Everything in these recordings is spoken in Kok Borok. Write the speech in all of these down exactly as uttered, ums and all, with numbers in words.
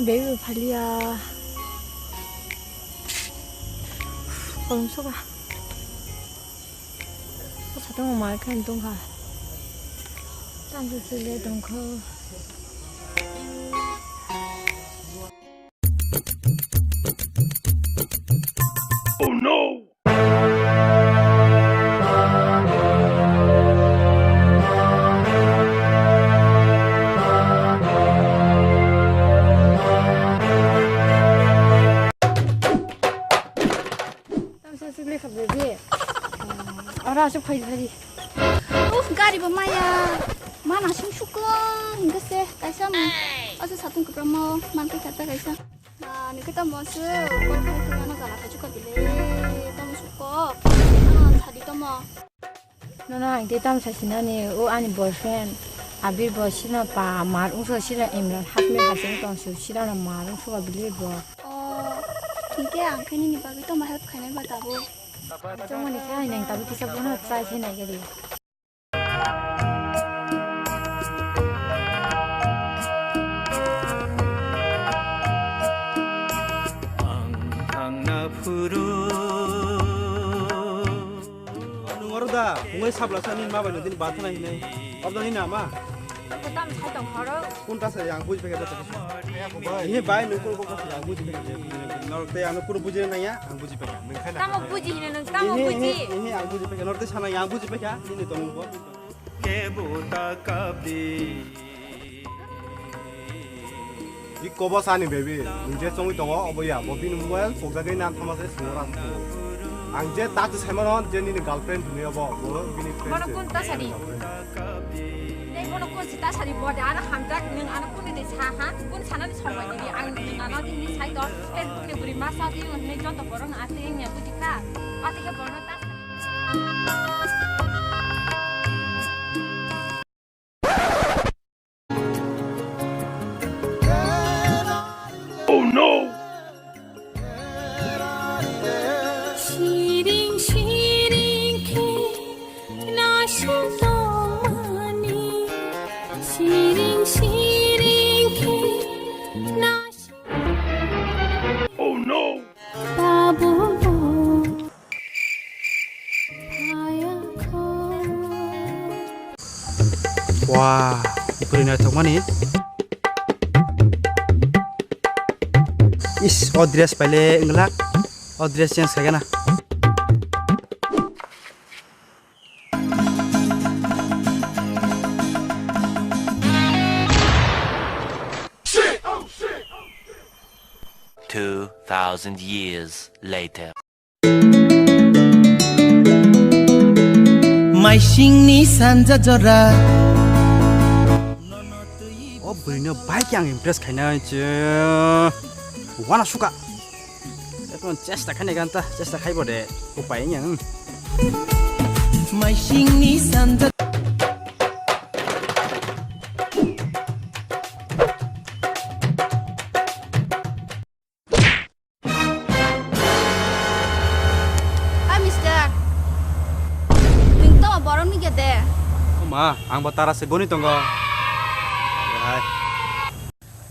Baby phaliya. Kolom soka. O satung o mar khe tongkha. Tang se le tongkha. Oh no! Tamsa sik lekha bebe. Ora asuk phai phai. Uf, gari bo maya. Mana sing suko hingke se kaisa mo. Asa satung kepramo man kai kata kaisa. Ah, ni kita mo se kol khai khai ano gala kachu ka bile. Tamo suko. Ah, sadi tamo. Nono ang tei tamo sasinani o ani boyfriend Abir bo sino pa mar ungso sino Imran Hasmi hasing tongsu sino mar ungso ka bile bo. Oh, hingke ang khe nini bagwi tamo help khainai ba tabuk? Chongmani khe hai nang tabuk kisa bono try khe nai gari. Ang thangna phuru. Nung oro da, bungai sabla sa nini ma bai nung tini bathana hinai. Obda nini ama? Ako tam sai tong khoro. Kun ta sa yang buji pekha jota kisa. Ini bai nung kun kok sa yang buji pekha. Norok te ang kun buji na ya, ang buji pekha. Tamo buji hino nung, tamo buji. Ini, ini, ini ang buji pekha. Norok te sana yang buji pekha. Ini to nung bo. Kebo ta kabdi. Iko bo sani baby, nung je chongwi tongo, obo ya, bo bini mobile pokjagwi nam thama se swngo rang. Ang je ta se saimano, je nini girlfriend hwnwi obo, bo bini friend. Bono se. Kun ta sari? Girlfriend. Tei bono kun si ta sari bo de, ano hamjak nung ano kun de sa ha, kun sana de songbai di, ang nung ano di ni sai to, tei kun de buri ma sa di, nung ne jonto borok no ate nya buji kha, ate ke bono ta sari. Oh no! Siring siring khe naising tongmani, siring siring khe naising. Oh no! Tabuk bo phayakho. Wah, bwrwi naithokmani. Is, o dress paile wnglak. O dress change khaigana. Two thousand years later. Maisingni sanja jora. O bwrwino bai khe ang impress khainai che. Wana suka. Ekon chesta khainai ganta, chesta khaibo de. Upai wngya, hmm. Maisingni sanja. Oi, mister. Nwng tamo borokni gede? O ma, ang bo tara se boni tongo. Hai.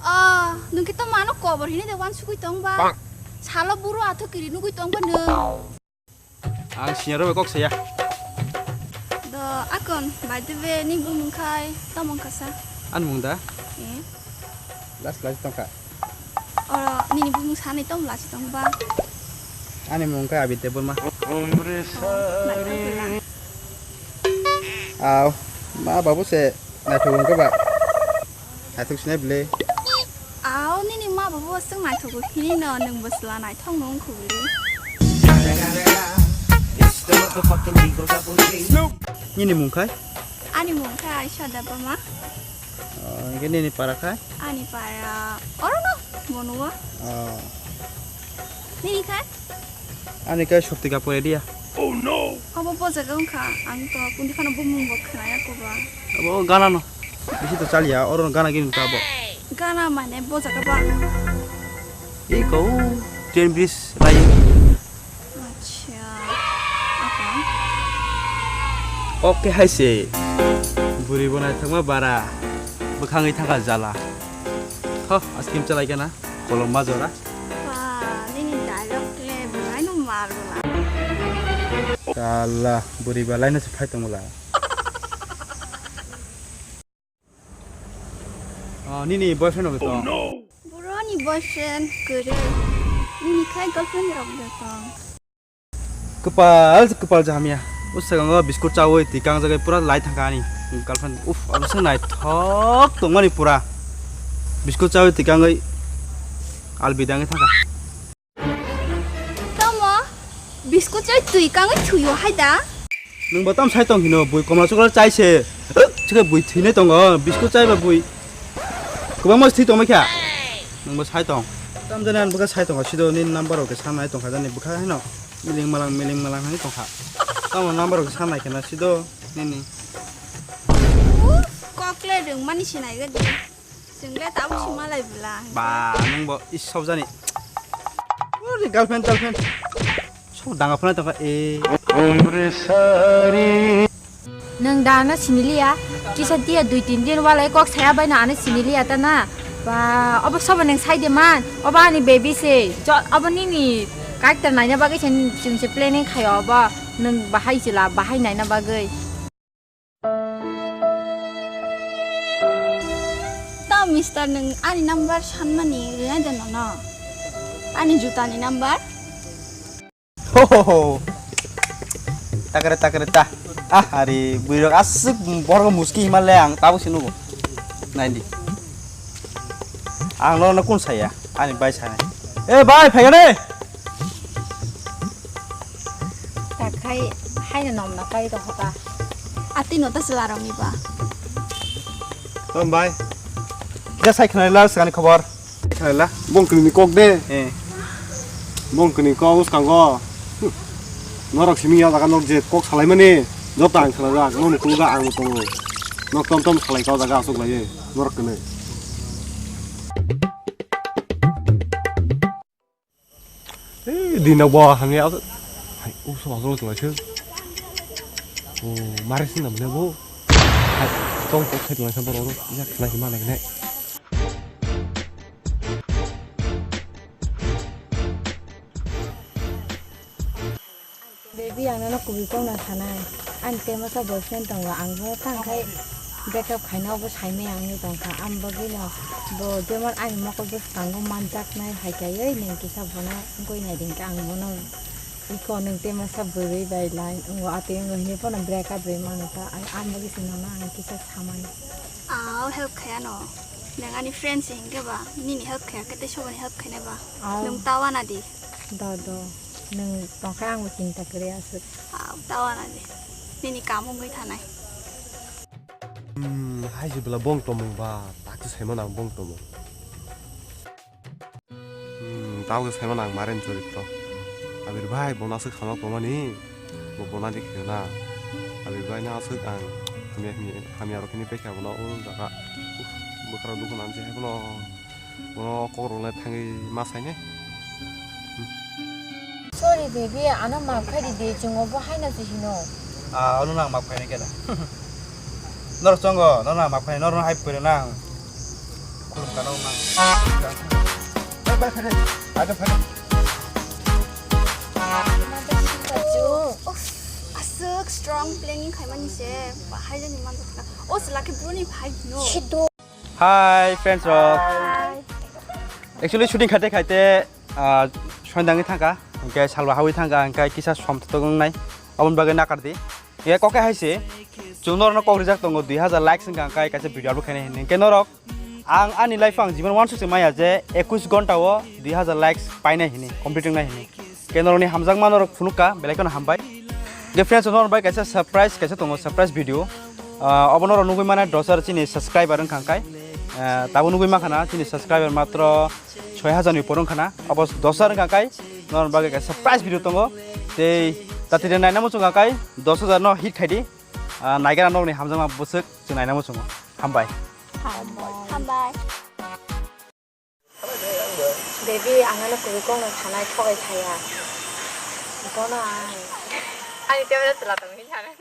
O, nwng khe tamo ano kobor hini de wansugwi tong ba? Salo buro athok kiri nugwi tong ba nwng? Ang senior bai kok saya. Do akon, by the way, ni bumung khai tamo wngkha sa? Ani mung da? Eh. Last class tongkha. Oro nini bumung sanai tamo lasi tong ba? Ani mung khai Abhitya Burma. Oh, naithok gela. Aw, ma babu se naithok wngkha ba? Naithok sinai bwle. Aw, nini ma babu aswk naithok hini no, nwng bo chwla naithok no wngkha bwle. Nini mung khai? Ani mung khai Aisha Debbarma. Oh, hingke nini para khai? Ani para oro no, Monuwa. Oh. Nini khai? Ani khe Shakti Kapoor area. Oh no! Obo bo jaga wngkha, ang to kundi khano bumung bo khwnaya koba. Abo gana no. Bisi to chaliya, oro gana gini ta bo. Gana mane bo jaga ba. Iko train bridge lai. Acha. Apa? Oke hai se. Buri bo naithokma bara. Bwkhangwi thangkha jala. Ho, ice cream chalai kana? Kolom ma jora. Ba, nini dialogue le belai no mar bela. Kala, buri belai no se phai tong bela. Oh, nini boyfriend rok to? Bro ni boyfriend kwrwi. Nini khai girlfriend rok de tong. Kwpal, kwpal jahamya. O swkango biscuit chawi twi kangjagwi pura lai thangkha ani girlfriend. Uff, abo se naithok tongmani pura. Biscuit chawi twi kangwi albi dangwi thangkha. Tamo, biscuit chawi twi kangwi thuyo hai da? Nwng bo tam sai tong hino, bui komla chukla chai se. Chikhe bui thwinai tongo, biscuit chai ba bui. Kwbangma thwi tongmai kha. Nwng bo sai tong. Tam jani ang bwkha sai tongo, sido ni number rok khe sanai tongkha jani bwkha haino. Miling malang, miling malang hai tongkha. Tamo number rok sanai khe na sido nini. Uff, kok le rwngmani sinai gadi. Chwng le tabuk si malai bwla. Ba, nwng bo is sop jani. Ori girlfriend, girlfriend. Sop danga phone tongkha, eh. Nwng da ano siniliya? Kisa dia dui tin din walai kok saya bai no ano siniliya ta na? Ba, obo sobo nwng sai de man. Obo ani baby se. Jo, obo nini character naina bagwi se chwng se planning khayo obo. Nwng bahai chwla, bahai naina bagwi. Ta mister, nwng ani number sanmani rwnai de nono? Ani jutani number? Ho, ho, ho. Takare, takare, ta. Ah, ari, buirok aswk borok muski himal le ang tabuk se nugo. Naidi. Ang no, no kun saya? Ani bai sanai. Eh, bai, phai gane. Takhai, haino nom na kai to hoka. Ati no ta sila rong ni ba. Tom bai. Ja sai khna la sani khobor. Khaila, bongkini ni kok de. Eh. Bongkini kok uskango. Norok simi ya jaga nok je kok salai mani. Joto ang khala jak, nok kuluga ang tongo. Nok tom tom salai kau jaga asuk lai. Norok kene. Eh, dina bo hamya. Hai, uso asuk lai se. Oh, mari sin namne bo. Hai, tong kok sai lai sa boro. Ya khlai ma lai ne. Baby, ang nono kubui kokno sanai. Ani temasa boyfriend tongo, ang bo tangkhai break up khaina obo saimai ang wngwi tongkha. Ang bagwino bo jemon ani mokol bwskango manjaknai hai kaiwi nwng kisa bono wngwi nai dinkha, ang bono iko nwng temasa bwrwi bai lai wngo, atwi wngo hinwi bono break up rwi mano ta. Ang, ang bagwi se nono ang kisa samani. Aw, help khaya no. Nwng ani friend se hinkhe ba, nini help khaya khe tei soboni help khainai ba. Aw. Nwng ta wana di. Do, do. Nwng tongkhe ang bo chinta kwrwi aswk. Aw, ta wana di. Nini kaam wngwi thanai. Hmm, hai se bwla bong tongmung ba, tak se saimano ang bong tongmung. Hmm, tamo khe saimano ang maren choritro. Abir bhai, bono aswk hamya tongmani, bo bonani khe na. Abir bhai no aswk ang hamya, hamya, hamya rok hini pekha bono o jaga. Uff, bwkra dukhu nang se hai bono. Bono kok rok le thangwi ma saine. Sorry baby, ano maaf khai di de, chwng obo haino se hino. Ah, ano nang maaf khainai khe da. Norok chongo, norok nang maaf khainai, norok hai pore nang. Khulum kana nang. Bye bye, phai de. Bye bye, phai de. Uff, aswk strong planning khaimani se, bahai jani manjak kha. O chwla khe bruni phai hino. Hi friends rok. Hi. Actually shooting khaite khaite, ah, soindangwi thangkha, hwnkhe salwa hawi thangkha, hwnkhe kisa som thwk wngnai, aboni bagwi nakardi. Hwnkhe kokhe hai se, chwng norokno kok rijak tongo dui hazar likes wngkha, hwnkhe kaisa video upload khainai hinwi. Hwnkhe norok, ang ani life o ang jibon uansuk se maya je ekush ghonta o dui hazar likes painai hinwi, complete wngnai hinwi. Khe norokni hamjakma norok phunukha, belai kheno hambai. Hwnkhe friends, norok bai kaisa surprise kaisa tongo, surprise video. Ah, obo norok nugwi mane dos hajar chini subscriber wngkha hwnkhe. Ah, tabuk nugwi mankha na chini subscriber matro soi hajar ni upor wngkha na. Obo dos hajar wngkha hwnkhe norok bagwi kaisa surprise video tongo. Tei tatide naina muchung hwnkhe dos hajar no hit khaidi. Ah, naigana norokni hamjakma bwswk chwng naina muchungo. Hambai. Hambai. Baby, ang ano kwrwi kokno sanai, thogai saya. Bono ang. Ani camera chwla tongwi sanai.